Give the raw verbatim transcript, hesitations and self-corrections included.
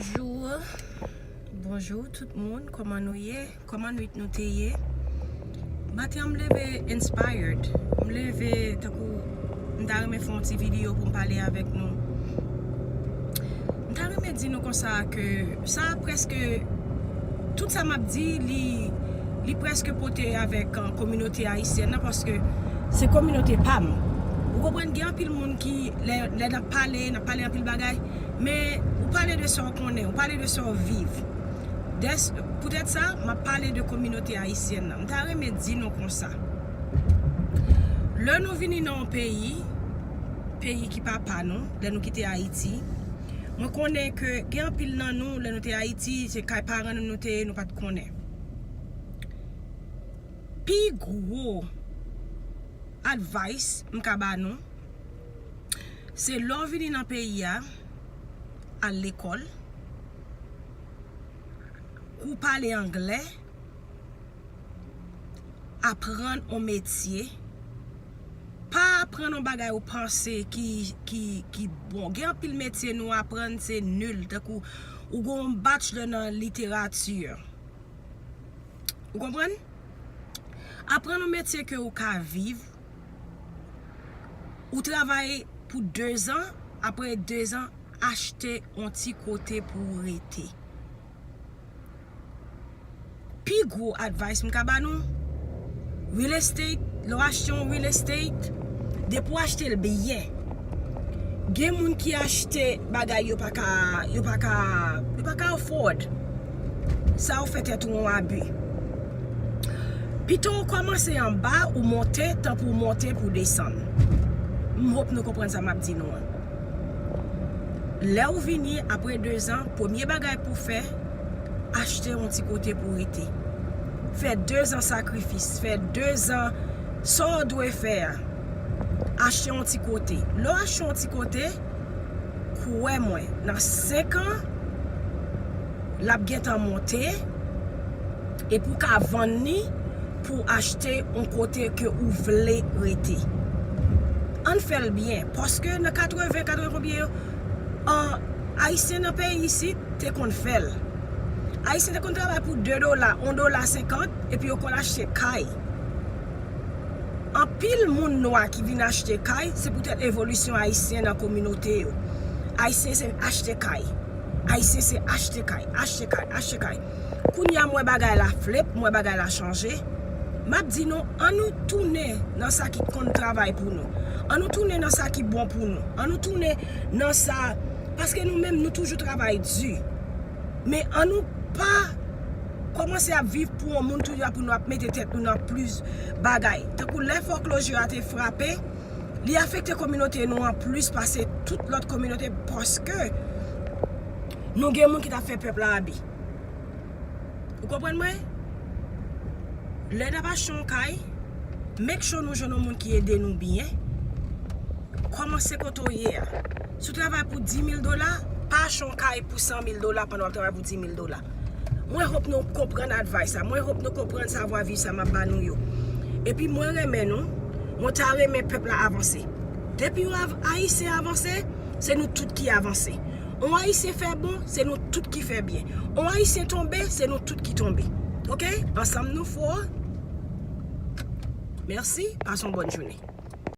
Bonjou. Bonjou tout moun, kòman nou ye? Kòman nwit nou te ye? Maten an m leve inspired. M leve tankou m ta renmen fè yon ti videyo pou m pale avèk nou. M ta renmen di nou konsa ke sa prèske, tout sa m ap di, li, li prèske pote avèk, uh, kominote ayisyèn nan, paske se kominote pa m. Ou konprann, gen anpil moun ki, lè, lè n ap pale, n ap pale anpil bagay, men ou pale de sa w konnen, ou pale de sa w viv. Dès-, poutèt sa, m ap pale de kominote ayisyèn nan. M ta renmen di nou konsa. Lè nou vini nan yon peyi, peyi ki pa pa nou, lè nou kite Ayiti, mwen konnen ke gen anpil nan nou, lè nou te Ayiti, se kay paran nou nou te ye, nou pa t konnen. Pi gwo advice m ka ba nou, se lè w vini nan peyi a, al lekòl, kou pale anglè, aprann on metye, pa aprann on bagay ou panse ki, ki, ki bon. Gen anpil metye nou aprann se nil, tankou ou gen yon bachelor nan literati. Ou konprann? Aprann yon metye ke ou ka viv. Ou travay pou dezan, apre dezan, achte yon ti kote pou ou rete. Pi gwo advice m ka ba nou, real estate, lè w achte yon real estate, depi w achte l byen, gen moun ki achte bagay yo pa ka, yo pa ka, yo pa ka afford. Sa ou fè tèt ou yon abi. Pito ou kòmanse anba, ou monte, tanpri w monte pou w desann. M hope nou konprann sa m ap di nou an. Lè ou vini, apre dezan, premye bagay pou w fè, achte yon ti kote pou w rete. Fè dezan sakrifis, fè dezan sa w dwe fè a. Achte yon ti kote. Lè w achte yon ti kote, kwè mwen, nan senk an, l ap gentan monte, epi w ka vann li pou w achte yon kote ke ou vle rete. Ann fè l byen, paske nan katreven, katreven konbyen yo, an, Ayisyen nan peyi isit te konn fè l. Ayisyen te konn travay pou de dola, yon dola senkant, epi yo konn achte kay. Anpil moun nwa ki vin achte kay, se poutèt evolisyon ayisyen nan kominote yo. Ayisyen se achte kay. Ayisyen se achte kay, achte kay, achte kay. Kounye a, m wè bagay la flip, m wè bagay la chanje. M ap di nou, ann nou tounen nan sa ki konn travay pou nou. Ann nou tounen nan sa ki bon pou nou. Ann nou tounen nan sa, paske nou menm, nou toujou travay di. Men ann nou pa kòmanse ap viv pou yon moun, toujou pou nou ap mete tèt nou nan plis bagay. Tankou lè foreclosure a te frape, li afekte kominote nou an plis pase tout lòt kominote, paske nou gen moun ki t ap fè pèp la abi. Ou konprann mwen? Lè n ap achte yon kay, make sure nou jwenn yon moun ki ede nou byen. Kòmanse kote w ye a. Si w travay pou dis mil dola, pa achte yon kay pou san mil dola pandan w ap travay pou dis mil dola. Mwen hope nou konprann advice sa. Mwen hope nou konprann savwa viv sa m ap ba nou yo. Epi mwen renmen nou. Mwen ta renmen pèp la avanse. Depi yon av-, Ayisyen avanse, se nou tout ki avanse. On Ayisyen fè bon, se nou tout ki fè byen. On Ayisyen tonbe, se nou tout ki tonbe. Oke? Ansanm nou fò. Mèsi, pase yon bòn jounen.